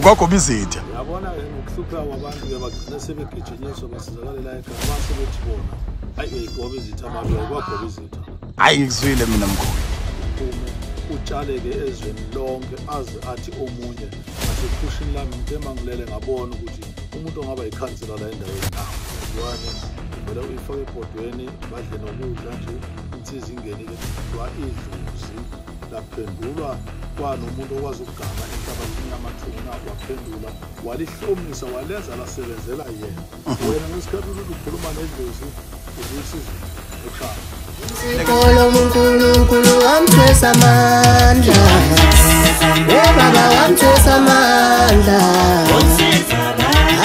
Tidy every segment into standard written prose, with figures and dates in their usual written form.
Kwagobizitha. Uyabona ngokuhlupheka kwabantu ke bagcina sebegijinyiswa basizakalela ekhaya base bethi bona ayi uyayigobizitha amabi kwagobizitha. Hayi ngikuzwile mina mkhulu. Uphume utshaleke ezweni lonke aze athi omunye asephushini lami ngithe mangilele ngabona ukuthi umuntu ongaba yikhansela la endaweni nawo. Yona vele uyifake ebhodweni badle nokudla nje insiza ingenile kwa idlozi laphendulwa kwanomuntu okwazi ukugaba enhlabathini yamathuna waphendula walihlomisa walenza lasebenzela yena. Wena ngesikhathi ukuthi ukhuluma nedlozi uzuyisiza ekushaya. Sikolo uNkulunkulu wamthwesa amandla. Baba wamthwesa amandla.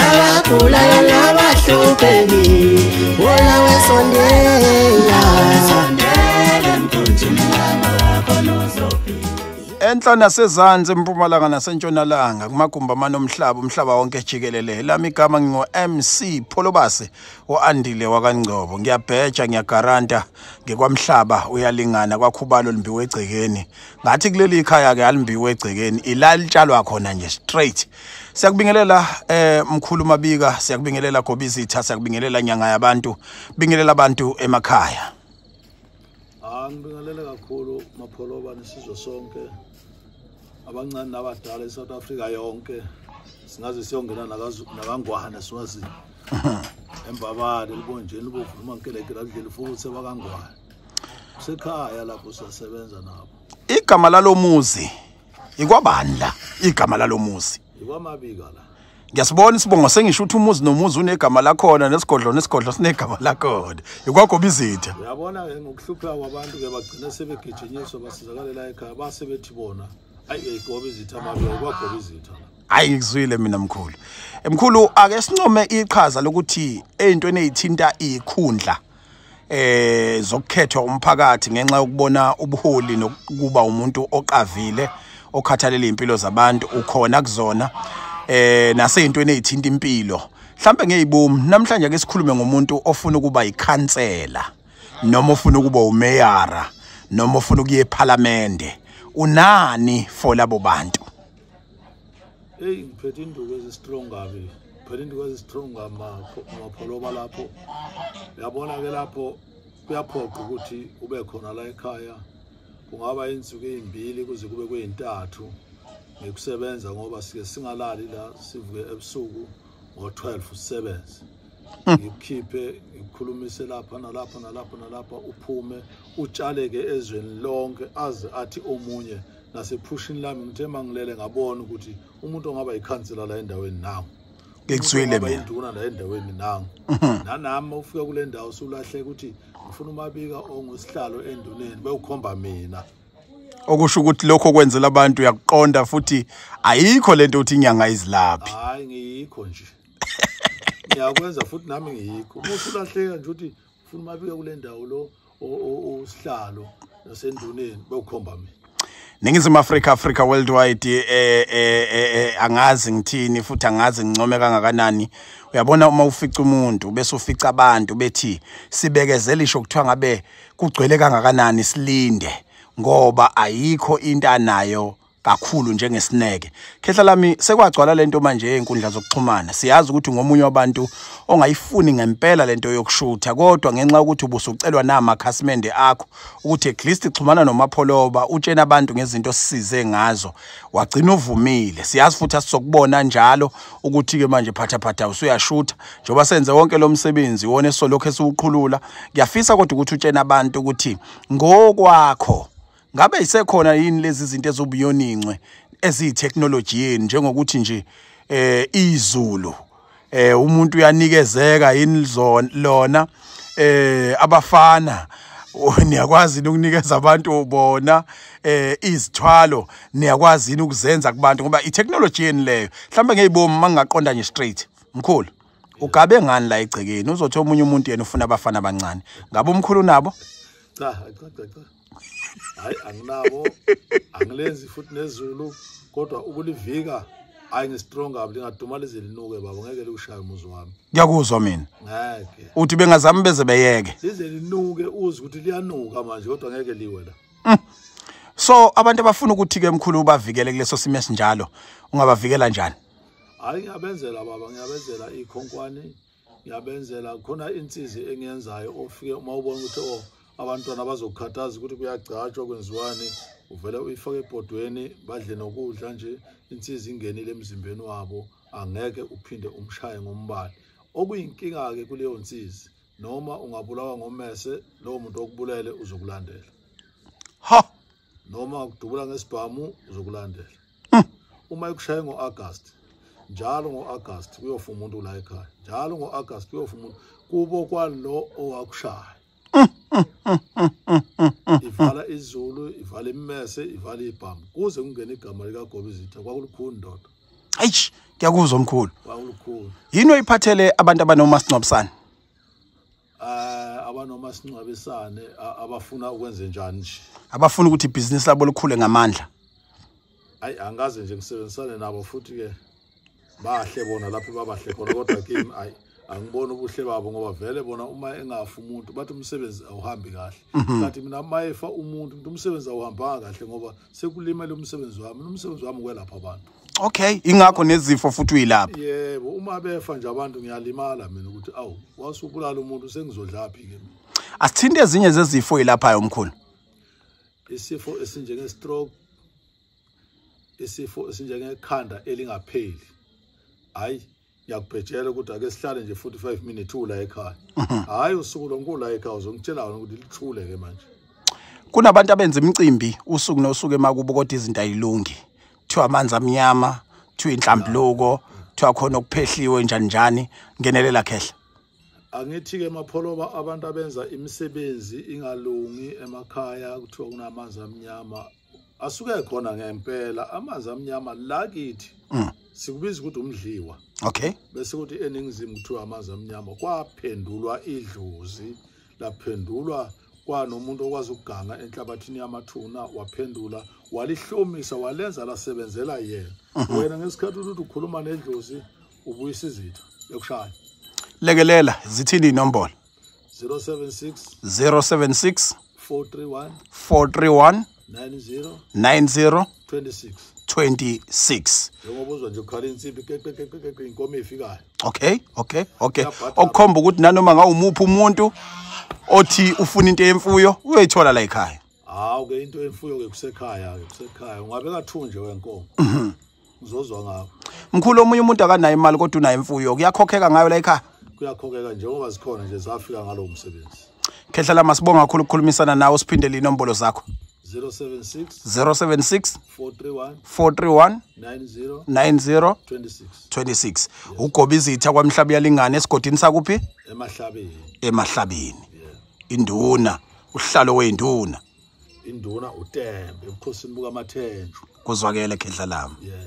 Abagulayo nabahluphekile wona wesondela. Enhla nasezantsi empumalanga nasentshonalanga kumagumbi amanomhlaba umhlaba wonke jikelele. Lami igama ngingo MC Pholobase oAndile wakaNgcobo. Ngiyabheja ngiyagaranta ngekwamhlaba uyalingana kwakhubalo limbiwe egcekeni. Ngathi kuleli ikhaya ke alimbiwe egcekeni ilalitshalwa khona nje straight. Siyakubingelela mkhulu Mabika, siyakubingelela Gobizitha, siyakubingelela nyanga yabantu, bingelela abantu emakhaya. Angibingelela kakhulu Mapholoba nesizwe sonke abancane nabadala eSouth Africa yonke singaze siyongena nakaNgwane siwazi embabale libonjeni libovu umankelekela lidlela futhi sebakaNgwane kusekhaya lapho siyasebenza nabo. Igama lalomuzi ikwabani la? Igama lalomuzi ikwaMabika la. Ngiyasibona isibongo sengisho ukuthi umuzi nomuzi unegama lakhona nesigodlo nesigodlo sinegama lakhona. Ikwagobizitha. Uyabona ke ngokuhlupheka kwabantu ke bagcina sebegijinyiswa basizakalela ekhaya base bethi bona ayi uyayigobizitha amabi kwagobizitha. Hayi ngikuzwile mina mkhulu. Mkhulu ake sincome iqhaza lokuthi ezintweni ezithinta ikhundla zokukhethwa umphakathi ngenxa yokubona ubuholi nokuba umuntu oqavile okhathalela impilo zabantu ukhona kuzona naseyintweni ezithinta impilo. Mhlambe ngeyibomu namhlanje ke sikhulume ngomuntu ofuna ukuba yikhansela noma ofuna ukuba umeyara noma ofuna ukuya eParliament. Unani for labo bantu? Hey ngiphethe induku ezistrong kabi. Ngiphethe induku ezistrong Mapholoba lapho. Uyabona ke lapho kuyaphoqa ukuthi ube khona la ekhaya. Kungaba insuku ezimbili kuze kube kwezintathu ngikusebenza ngoba sike singalali la sivuke ebusuku ngo12 sisebenze. Ngikukhiphe ngikukhulumise lapha nalapha nalapha nalapha uphume utshaleke ezweni lonke aze athi omunye nasephushini lami ngithe mangilele ngabona ukuthi umuntu ongaba yikhansela la endaweni nawo. Ngikuzwile mina. Induna la endaweni nangu. Nanami ufika kule ndawo usulahleka ukuthi ngifuna uMabika ongusihlalo enduneni bewukhomba mina. Okusho ukuthi lokho kwenzela abantu uyakuqonda futhi ayikho lento uthi inyanga izilaphi. Hayi ngiyikho nje. Ngiyakwenza futhi nami ngiyikho. Uma usulahleka nje uthi ufuna uMabika kule ndawo lo usihlalo nasenduneni bewukhomba mina. Ningizimu Afrika, Africa worldwide angazi ngithini futhi angazi ngincome kangakanani. Uyabona uma ufica umuntu bese ufica abantu bethi sibekezelisho kuthiwa ngabe kugcwele kangakanani silinde ngoba ayikho into anayo kakhulu njengesineke. Khehla lami sekwagcwala lento manje einkundla zokuxhumana. Siyazi ukuthi ngomunye wabantu ongayifuni ngempela lento yokushutha kodwa ngenxa yokuthi ubusucelwa namakhasimende akho ukuthi at least xhumana noMapholoba utshena abantu ngezinto osisize ngazo wagcina uvumile. Siyazi futhi asizokubona njalo ukuthi ke manje phatha usuyashutha njengoba senze wonke lo msebenzi wona esolokho esiwuqhulula. Ngiyafisa kodwa ukuthi utshena abantu ukuthi ngokwakho ngabe isekhona yini lezi zinto ezobuyonincwe eziyitechnology yeni njengokuthi nje izulu umuntu uyanikezeka yini lona abafana niyakwazi ukunikeza abantu bona izithwalo niyakwazi ukuzenza kubantu ngoba itechnology yeni leyo. Mhlambe ngeyibomu mangaqonda nje straight mkhulu ugabe ngani la egcekeni uzothi omunye umuntu yena ufuna abafana abancane ngabe umkhulu nabo? Cha cha cha. Hayi anginabo angilenzi futhi nezulu kodwa ukulivika hayi ngistrong kabi lingaduma lize linuke baba ngeke likushaye umuzi wami. Ngiyakuzwa mina. Ngeke. Uthi bengazami beze beyeke. Lize linuke uze ukuthi liyanuka manje kodwa ngeke liwe la. So abantu abafuna ukuthi ke mkhulu ubavikele kuleso simo esinjalo, ungabavikela njani? Hayi, ngiyabenzela baba, ngiyabenzela ikhonkwane, ngiyabenzela khona insizi engiyenzayo ofike uma ubona ukuthi oh abantwana bazokukhathaza ukuthi kuyagcatshwa kwenziwani, uvele uyifake ebhodweni badle nokudla nje, insizi ingenile emzimbeni wabo, angeke uphinde umshaye ngombali. Okuyinkinga ke kuleyo nsizi, noma ungabulawa ngomese, lowo muntu okubulele uzokulandela. Ha, noma ukudubula ngesibhamu uzokulandela. Uma ekushaye ngo-August, njalo ngo-August kuyofa umuntu la ekhaya, njalo ngo-August kuyofa umuntu kubo kwalo owakushaya. Ivala izulu, ivala imese, ivala ibhamu, kuze kungene igama likaGobizitha. Kwakulukhuni ndoda. Eish, ngiyakuzwa mkhulu. Kwakulukhuni. Yini oyiphathele abantu abanomasingcwabisane? Abanomasingcwabisane abafuna ukwenza njani nje? Abafuna ukuthi ibhizinisi labo likhule ngamandla. Ayi, angaze nje ngisebenzisane nabo futhi ke bahle bona lapho babahle khona, kodwa kimi ayi angiboni ubuhle babo, ngoba vele bona uma engafa umuntu bathi umsebenzi awuhambi kahle. Kanti mina uma efa umuntu umsebenzi awuhambanga kahle, ngoba sekulimele umsebenzi wami, umsebenzi wami ukwelapha abantu. Okay, ingakho nezifo futhi uyilapha. Yebo, uma befa nje abantu ngiyalimala mina ukuthi awu wasubulala umuntu, sengizodlaphi ke mina. Asithinte ezinye zezifo oyilaphayo mkhulu. Isifo esinjenge stroke, isifo esinjengekhanda elingapheli. Hayi, ngiyakubhejela ukuthi ake sihlale nje 45 minutes ula ekhaya. Hayi, usuku lonke la ekhaya uzongitshela wena ukuthi lithule ke manje. Kunabantu abenza imicimbi usuku nosuku emakubo kodwa izinto ayilungi. Kuthiwa amanzi amnyama, kuthiwa inhlambuluko, kuthiwa khona okuphehliwe njani njani, ngenelela khehla. Angithi ke Mapholoba, abantu abenza imisebenzi ingalungi emakhaya kuthiwa kunamanzi amnyama, asuke khona ngempela amanzi amnyama la kithi. Sikubiza ukuthi umdliwa. Okay. Bese kuthi eningizimu kuthiwa amanzi amnyama, kwaphendulwa idlozi, laphendulwa kwanomuntu okwazi ukuganga enhlabathini yamathuna, waphendula walihlomisa walenza lasebenzela yena. Wena ngesikhathi uthi ukhuluma nedlozi ubuyisa izitha bekushaya. Lekelela, zithini inombolo? 076 076 431 431 90 90 26 26. Njengoba uzwa nje ukhala insimbi keqeqeqeqe, inkomo efikayo. Okay, okay, okay. Okukhomba ukuthi nanoma ngawumuphi umuntu othi ufuna into yemfuyo uyoyithola la ekhaya. Hawu ke, into yemfuyo ke kusekhaya ke, kusekhaya. Ungabe kathunje wenkomo. Uzozwa ngakho. Mkhulu, omunye umuntu akanayo imali kodwa unayo imfuyo, kuyakhokheka ngayo la ekhaya? Kuyakhokheka njengoba zikhona nje zafika ngalowo msebenzi. Khehla lami, sibonga kakhulu ukukhulumisana nawe, usiphindele inombolo zakho. 076 076 431 431 90 90 26. 26. UGobizitha kwaMhlaba yalingana esigodini sakuphi? Emahlabeni. Emahlabeni. Induna, uhlalo wenduna. Induna uTembe ebukhosini bukaMathenjwa. Kuzwakele khehla lami. Yeah.